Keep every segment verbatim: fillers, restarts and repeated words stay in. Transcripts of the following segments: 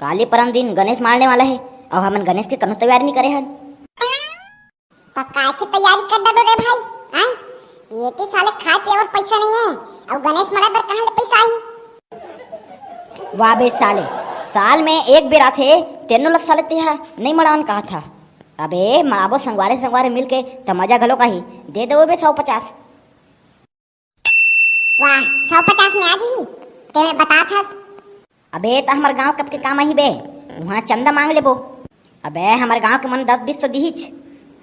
काली परम दिन गणेश मारने वाला हे, अउ हमन गणेश के कनो तैयारी नइ करे हन। त काय के तैयारी कर डरो रे भाई? हैं? ये तो साले खाए पिए बर पैसा नइ हे, अउ गणेश मड़ाए बर कहाँ ले पैसा आही? वाह बे साले, साल में एक बेर आथे, तेनो ल साले तेहा नइ मड़ावन कहा था। अबे मड़ाबो संगवारे संगवारे मिल के, त मजा घलो काही। दे देबो बे सौ पचास। वाह, सौ पचास में आ जी, तेमे बता था। अबे त हमर गांव कब के काम आही बे, उहाँ चंदा मांग लेबो। अबे हमर गांव के मन दस बीस तो दिहिच,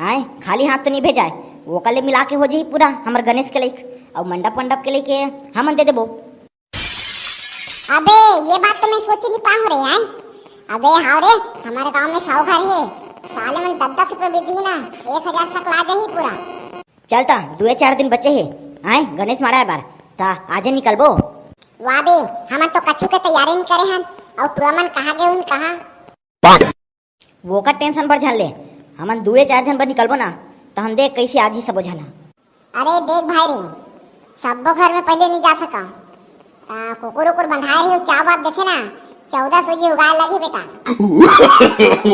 आए खाली हाथ तो नइ भेजाय, ओकर ले मिला के हो जाही पूरा हमर गणेश के लइक, अउ मंडप वंडप के लइके हमन दे देबो। अबे ये बात तो मैं सोचे नइ पाहूं रे, आए। अबे हाव रे, हमर गांव में सौ घर हे, साले मन दस दस रुपये भी दिही ना, एक हजार सकला जाही पूरा। चल त, दुए चार दिन बचे हे, आए, गणेश मड़ाए बर, त आजे निकलबो। वाह बे, हमन तो कछु के तैयारी नइ करे हन, अउ टुरा मन कहाँ गे हुन कहाँ? वोकर tension बर झन ले, हमन दुए चार झन बर निकलबो ना, त हम देख कइसे आजी सबो झन। अरे देख भाई रे, सब्बो घर में पहले नइ जा सका, आ, कुकुर उकुर बंधाए रही, चाव बाप देखे ना, चौदह सूजी उगाए लगे बेटा।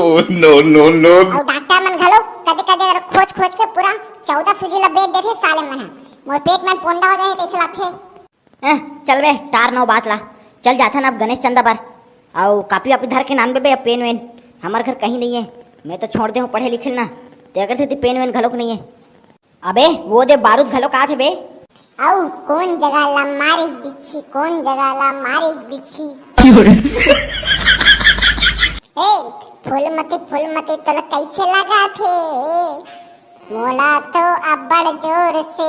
Oh, no, no, no। अउ डॉक्टर मन घलो कदे कदे अगर खोज खोज के पूरा चौदह सूजी ला बेच देथे साले मन ह। मोर पेट मन पोंडा हो जाए तइसे लगथे। एह, चल बे, टार नौ बात ला। चल जाथन अब गणेश चंदा बर। अउ कापी वापी धर के नान बे, अब पेन वेन। हमर घर कहीं नइ हे। मैं तो छोड़ दे हूँ पढ़े लिखे ना। तेकर सेती पेन वेन घलोक नइ हे। अबे, वो दे बारूद घलो का थे बे? अउ कौन जगह ला मारिस बिच्छी, कौन जगह ला मारिस बिच्छी? ए, फूलमती, फूलमती, तोला कैसे लगा थे? मोला तो अब्बड़ जोर से।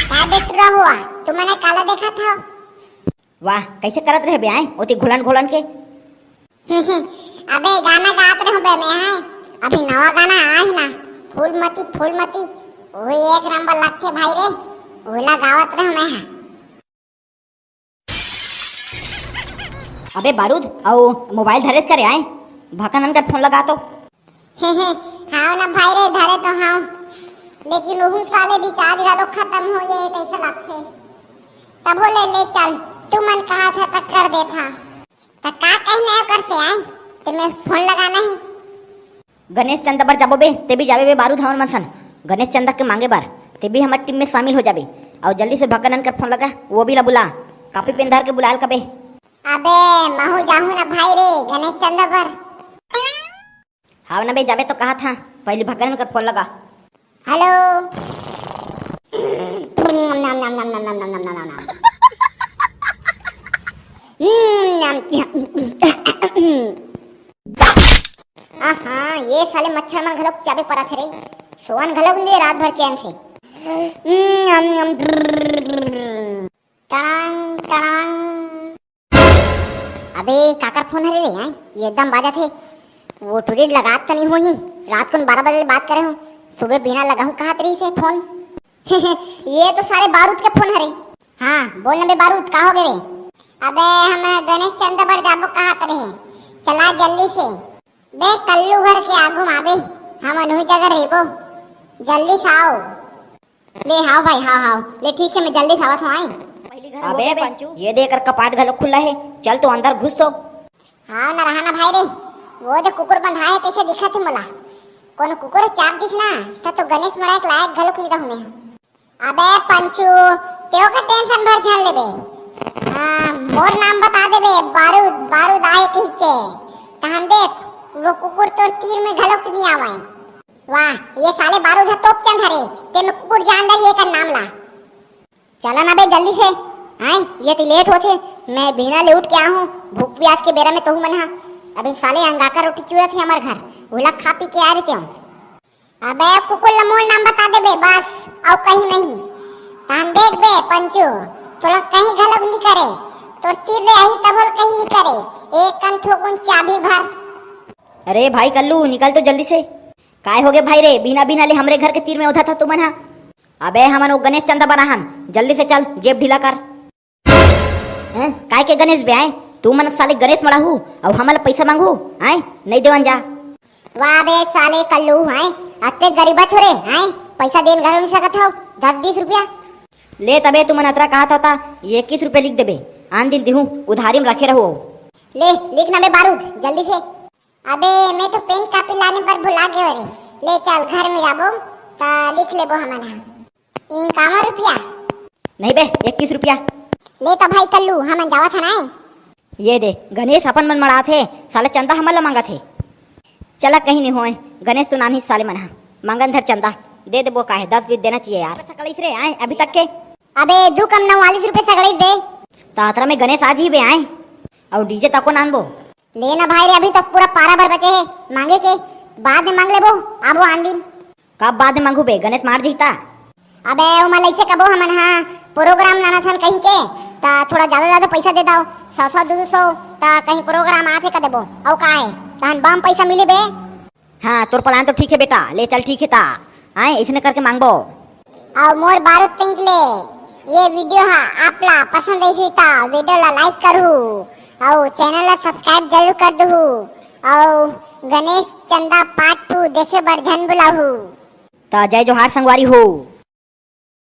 का बेटुरा हुआ? तुमने काला देखा था? वाह, कैसे करत रहे बे आए, ओती घुलन घुलन के। अबे गाना गात रहूं बे मैं, हाय। अभी नवा गाना आए ना, फूलमती फूलमती, वो एक नंबर लगथे भाई रे, ओला गावत रहूं मैं। अबे बारूद, अउ मोबाइल धरेस करे आए, भकनन कर फोन लगा तो। हाव ना भाई रे, धरे तो हाव, लेकिन उहू साले रिचार्ज घलो खत्म हो ये, कैसे लगथे? तभो ले, ले चल, तू मन कहा था तक कर देथा। त का कहना है ओकर से आए? ते में फोन लगाना ही। गणेश चंदा बर जाबो बे, ते भी जाबे बे बारूद हमर मन सन। गणेश चंदा के मांगे बर, ते भी हमर टीम में शामिल हो जाबे। अउ जल्दी से भगनन कर फोन लगा, वो भी ला बुला। कापी पेन धर के बुलायल कबे। अबे, महू जाहू ना भाई रे, गणेश चंदा बर। हाव ना बे, जाबे तो कहा था, पहली भगनन कर फोन लगा। हेलो। आहा, ये साले मच्छर मन घलोक चाबे परत हे रे। सोवन घलोक नइ दे रात भर चैन से। टड़ांग, टड़ांग। अबे, काकर फोन हरे रे, हैं? ये एकदम बाजत हे। वो टुरी लगात तो नहीं होही? रात कुन बारह बजे बात करे हूँ, सुबह बिना लगाहूँ कहत रही से फोन। ये तो सारे बारूद के फोन हरे। हाँ, बोल ना बे बारूद, का हो गए रे? अबे, हम गणेश चंदा बर जाबो कहत रहे, चला जल्दी से। बे, कल्लू घर के आगू में आबे, हम अनहू जगह रहिबो, जल्दी से आओ। ले, हाव भाई, हाव, हाव। ले, ठीक है, मैं जल्दी से आवत हूँ, आई। अबे पंचू, ये दे एकर कपाट घलो खुला है, चल तो अंदर घुस तो। हाव ना, रहा ना भाई रे, वो दे कुकुर बंधा है, तैसे दिखत है मोला। कोनो कुकुर चाब दिस ना, त तो गणेश मड़ाए के लायक घलो नहीं रहूँ मैं। अबे पंचू, तेओ के tension भर झन लेबे। हाँ, मोर नाम बता देबे, बारूद, बारूद आए कही के। तहन देख, वो कुकुर तोर तीर में घलो नहीं आवे। वाह, ये साले बारूद ह तोपचंद हरे, तेमे कुकुर जान डरही एकर नाम ला। चला ना बे जल्दी से, आए, ये तो लेट होथे, मैं बिहना ले उठ के आहूँ, भूख प्यास के बेरा में तहू मन हा। अबे साले अंगाकर रोटी चुरत हे हमर घर, ओला खा पी के आ रहितेंव। अबे कुकुर ला मोर नाम बता देबे बस, अउ कहीं नहीं। तहन देख बे पंचू, तोला कहीं घलोक नी करे, तोर तीर ले आही तभो ल कहीं नी करे, एक कन थोकुन चाबी भर। अरे भाई कल्लू, निकल तो जल्दी से। काय होगे भाई रे, बिना बिना ले हमरे घर के तीर में ओधा था तुमन हा। अबे हमन वो गणेश चंदा बर आहन, जल्दी से चल, जेब ढीला कर। हैं? काय के गणेश बे आए? तुमन साले गणेश मड़ाहू, अउ हमन पैसा मांगहू, आए? नहीं देवन जा। वाह बे साले कल्लू, आए? अत्ते गरीबा छोरे, आए? पैसा देन घलो नहीं सकत हव, दस बीस रुपया। ले तबे तुमन अतरा कहा था, इक्कीस रुपया लिख देबे। आन दिन दिहूं, उधारी में रखे रहू। ले, लिख ना बे बारूद, जल्दी से। अबे, मैं तो पेन कापी लाने बर भुला गयो रे। ले चल, घर में जाबो, त लिख लेबो हमन हा। इनकावर रुपया? नहीं बे, इक्कीस रुपया। ले तो भाई कल्लू, हमन जावत हन आए। ये दे, गणेश अपन मन मड़ात हे, साले चंदा हमन ला मांगत हे। चला कहीं नहीं होए, गणेश तो नानही साले मन हा। मांगन धर चंदा, दे देबो काहे, दस बीस देना चाहिए यार। सकलइस रे आए अभी तक के? अबे, दू कम नवालीस रुपये सकलइस बे। त अतरा में गणेश आ जी बे आए, अउ डीजे तको नानबो। ले ना भाई रे, अभी तो पूरा पारा भर बचे हे मांगे के, बाद में मांग लेबो, आबो आन दिन। कब बाद में मांगू बे, गणेश मार जिहता। अबे ओमा लइसे कबो हमन हा प्रोग्राम लाना थन कहीं के, त थोड़ा ज्यादा ज्यादा पैसा दे दाओ, सौ सौ दो सौ, त कहीं प्रोग्राम आथे क देबो, अउ का हे, तहन बम पैसा मिली बे। हाँ, तोर प्लान तो ठीक हे बेटा, ले चल ठीक हे ता, आए इसने करके मांगबो। अउ मोर बारूद तेंग ले, ये वीडियो हा आप ला पसंद आई ता वीडियो ला लाइक करू, अउ चैनल ला सब्सक्राइब जरूर कर दू, अउ गणेश चंदा पार्ट टू देखे बर झन बुलाहू। त जय जोहार संगवारी हो।